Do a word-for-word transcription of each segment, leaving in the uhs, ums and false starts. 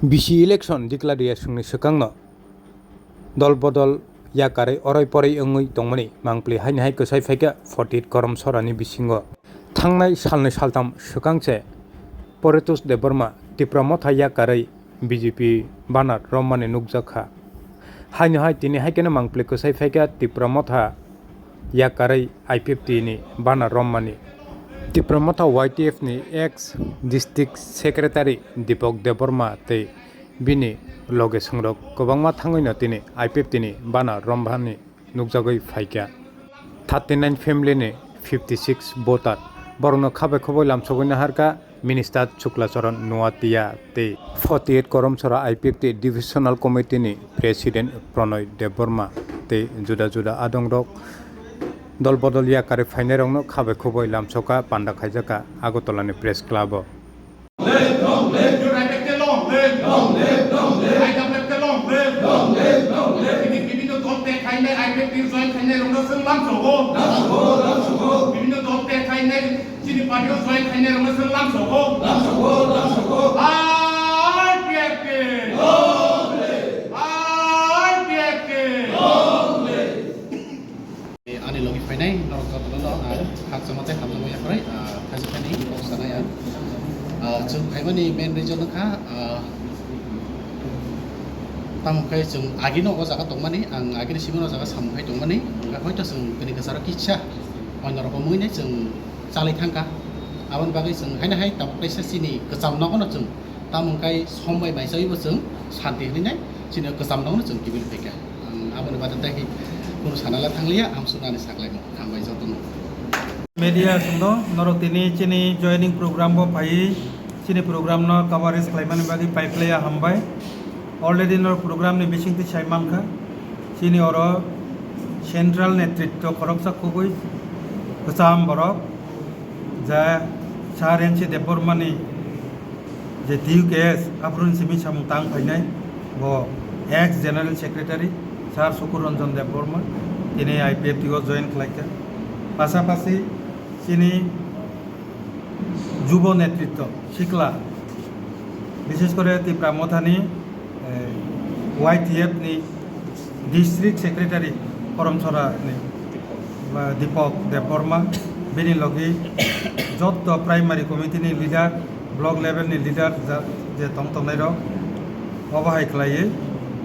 Bisi election declare riyaswngni swkangno dol bodol yakarwi oroi poroi wngwi tongmani mangpli haini hai kwsai phaikha forty eight Korom Sorani bisingo. Thangnai salnwi saltham swkang se Poritos Debbarma Tipra Motha yakarwi B J P banner rommani nukjak kha. Haino hai tini hai kheno mangpli kwsai phaikha Tipra Motha yakarwi I P F T ni banner rommani. Tipra Motha Y T F ni ex district secretary Deepak Debbarma tei bini loge songrok kwbangma thangwino tini I P F T ni banner rommani nukjagwi phaikha. Thirty nine family ni fifty six voter borokno khabai khoboi lamsogwi naharkha Minister Chukla Charan Nuatia tei forty eight Korom Sora I P F T Divisional Committee ni President Pronoy Debbarma tei juda juda adongrok dol bodol yakarwi phainairokno khabai khoboi lamsokha panda khaijakha Agartala ni Press Club o. Long live! Long live! United Way long live! Long live! Long live! I W F K long live! Long live! Long live! Bini bibhinno dol tei khainai I P F T join khainai rokno chwng lamsogo. Lamsogo, lamsogo. Bibhinno dol tei khainai chini party o join khainai rokno chwng lamsogo. Lamsogo, lamsogo. I P F T! Long live! I P F T! Long live! Ani logi phainai norok jotono no ang khakchangma tei hamjakma yakarwi, ah, khaisa phainai kok sanai ang. Ah, chwng phaimani main reason wngkha, ah, tamo khe chwng agino o jaga tongmani, ang agini simi o jaga samung khai tongmani, hwnkhe hoito chwng tini kwcharo kisa oino rokno mungwi nai chwng chalai thangkha. Aboni bagwi chwng haino hai tabuk kaisa chini kwcham nogono chwng Tamo hwnkhai som bai maisawibo chwng santi hwnwi nai chini kwcham rokno chwng kiphil phaikha. Ang aboni bagwi tei kunu sanala thangliya, amsuknani saklaimung. Hambai jotono. Media chwngno norok tini chini joining program bo phaiwi chini program no coverage khlaimani bagwi paiphlaiya hambai. Already norok program ni bisingtwi sai mankha. Chini oro central netritwo khoroksa kubui kwcham borok, ja Sir N C Debbarmani je T U K S aphuruni simi samung tang phainai, bo ex general secretary Sir Sukur Ranjan Debbarma, tini I P F T o join khlaikha. Pasapasi chini jubo netritwo sikla, bishes kore Tipra Mothani, eh, Y T F ni district secretary Koromsora ni, ba, Deepak Debbarma, bini logi jotto primary committee ni leader, block level ni leader ja-, je tong tongnai rok, obo hai khlaiwi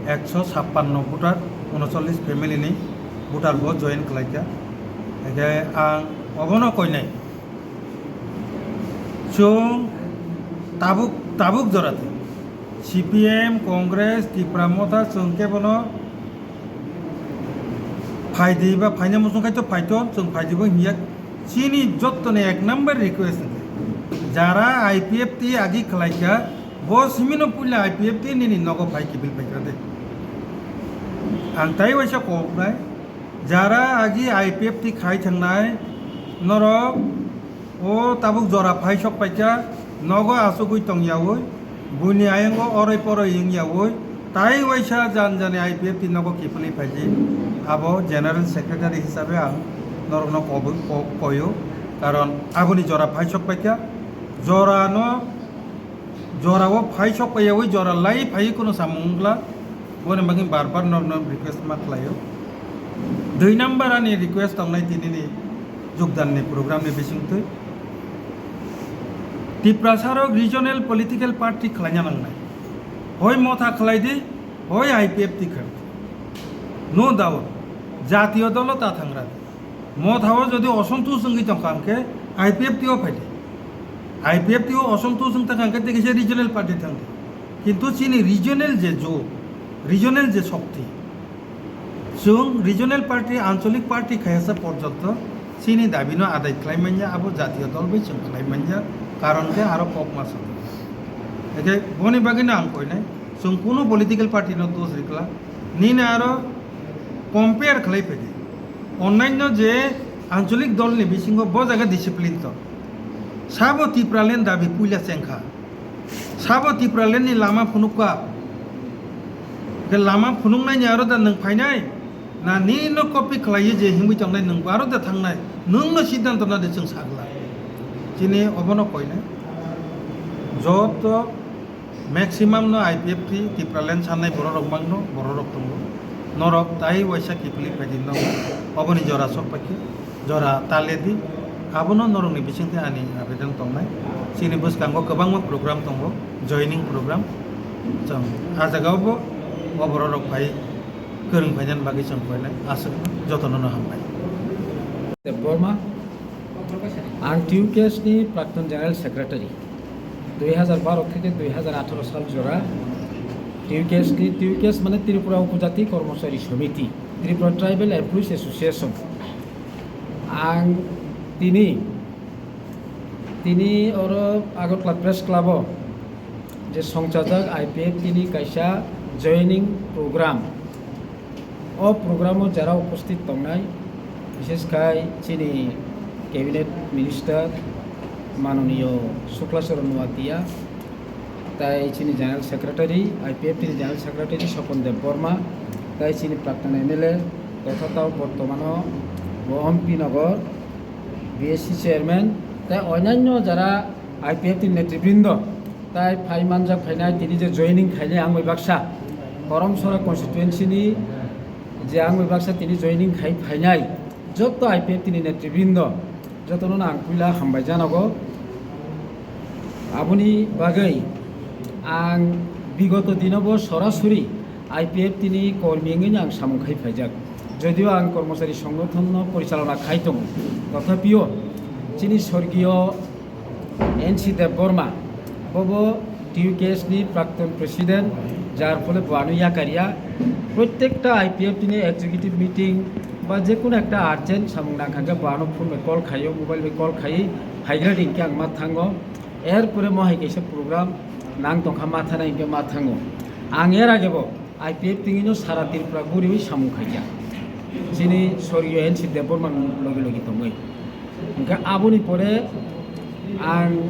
ekso sappanno voter, unocholish family ni voter bo join khlaikha. Hingkhe ang obono koinai. Chwng tabuk, tabuk jora twi C P M, Congress, Tipra Motha chwng khe bono phaidi ba phaina muchung khai to phaito, chwng phaidi bo hiya. Chini jottoni ek number request hwnkhe, jara I P F T agi khlaikha, bo simino puila I P F T nini nogo phai kiphil phaikha de. Ang tai waisa kok nai, jara agi I P F T khai thangnai norok, o tabuk jora phai sok paikha, nogo achugwi tong yaui, buini ayongo oroi poroi wng yaui, tai waisa jan jani I P F T nogo kiphilwi phaidi. Abo general secretary hisabe ang norokno kobui ko-, koyo, karon aboni jora phai sok paikha, jorano Jora o phai sok paiyaui jora lai phai kheno samung wngla, boni bagwi bar bar norno request ma khlaio. Dui number ani request tongnai tinini jogdan ni program ni bisingtwi. Tiprasa rok regional political party khlaina nangnai. Hoi Motha khlai di, hoi I P F T khlai di. No doubt, jatiyo dolo ta thangra. Motha o jodi osontush wngwi tongkha hwnkhe I P F T o phaidi. I P F T o osontush wng tongkha hwnkhe tei kaisa regional party thangdi. Kintu chini regional je jo, regional je shokti, chwng regional party, ancholik party khayasa porjonto chini dabino adai khlai manya, abo jatiyo dol bai chwng khlai manya, karon khe aro kok ma song. Hwnkhe boni bagwino ang koinai, chwng kuno political party no dos rikla, nini aro compare khlai phaidi. Onnaino je ancholik dol ni bisingo bo jaga discipline tong. Sabo Tipraland dabi puila chengkha. Sabo Tipraland ni lama phunukha. Ke lama phunuknai ni aro da nwng phainai. Na nini no copy khlaiwi je himwi tongnai nwng aro da thangnai. Nwng no siddhanto na de chwng sagla. Chini obono koinai. Joto Maximum no I P F T Tipraland sanai borok rok mangno, borok rok tongo. Norok tai waisa kiphilwi phaidi no, oboni jora sok paikhe, jora taledi, abono norokni bisingtwi ani abedan tongnai. Chini bwskango kwbangma program tongo, joining program. Chwng ah jagao bo o borok rok phai kwrwng phainani bagwi chwng koinai aswk jotono no hambai. Debbarma, ang T U K S ni Prakton General Secretary, dui hajar baro theke dui hajar atharo sal jora T U K S ni, T U K S mane Tripura Upojati Kormochari Somiti, Tripura Tribal Employees Association. Ang tini, tini oro Agartala Press Club o je songchajak I P F T ni kaisa joining program. O program o jara upasthit tongnai, bishesh khai chini Cabinet Minister Mananiyo Shukla Charan Noatia, tai chini General Secretary, I P F T ni General Secretary Sopon Debbarma, tai chini Prakton M L A totha tao bortomano bo M P Nagar, B S C Chairman, tai onyanyo jara I P F T ni netribrindo, tai phai manjak phainai tini je joining khainai ang bai baksa Korom Sora constituency ni je ang bai baksa tini joining khai phainai joto I P F T ni netribrindo, jotono ang puila hambai janago. Aboni bagwi ang bigoto dinobo sorasori I P F T ni kormi wngwi ang samung khai phaijak. Jodio ang kormochari songgothonno porichalona khai tongo, tothapio chini sorgiyo N C Debbarma, bobo T U K S ni Prakton President, jar phole bo ano yakariya. Prottekta I P F T ni executive meeting ba je kono ekta urgent samung nangkha khe bo ano phone bai call khaio, mobile bai call khai, haigra din khe ang ma thango. Er pore mo hai kaisa program nang tongkha ma thana hinkhe ma thango. Ang er age bo I P F T ni no sara Tripura guriwi samung khaikha. Chini sorgiyo N C Debbarma logi logi tongwi. Hingkhe aboni pore ang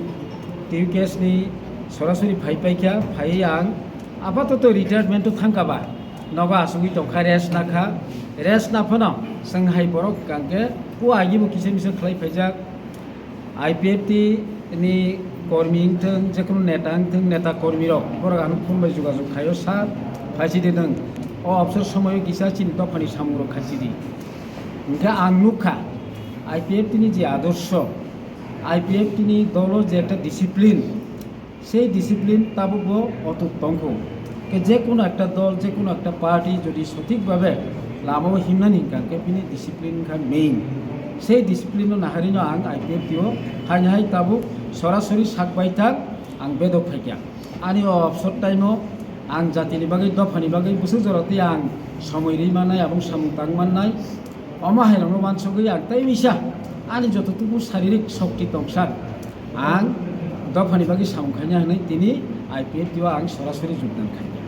T U K S ni sorasori phai paikha, phaiwi ang apatoto retirement o thangkha ba, nogo asugwi tongkha, rest nakha, rest naphano chwng hai borok hingkha khe o agibo kisa misa khlai phaijak. I P F T ni kormi wngthung, jekono neta wngthung, neta kormi rok, borok ano phone bai jogajog khaio, sir, phaisidi nwng o obsor somoio kisa chini dophani samungrok khaisidi. Hingkhe ang nukha, I P F T ni je adorsho, I P F T ni dolo je ekta discipline, sei discipline tabukbo otuk tongkho. Khe je kono ekta dol, je kono ekta party jodi sothik bhabe lamao himnani hingkha khe bini discipline wngkha main. Sei discipline no naharino ang I P F T o haino hai tabuk sorasori sak baithang ang bedok phaikha. Ani o obsor time o ang jatini bagwi, dophani bagwi bwswk jora tei ang somoi rwi mannai, abong samung tang mannai. Omo hairokno uansugwi ang tei misa ani jototuku saririk shokti tongsa ang dophani bagwi samung khaina hwnwi tini I P F T o ang sorasori jogdan khainai.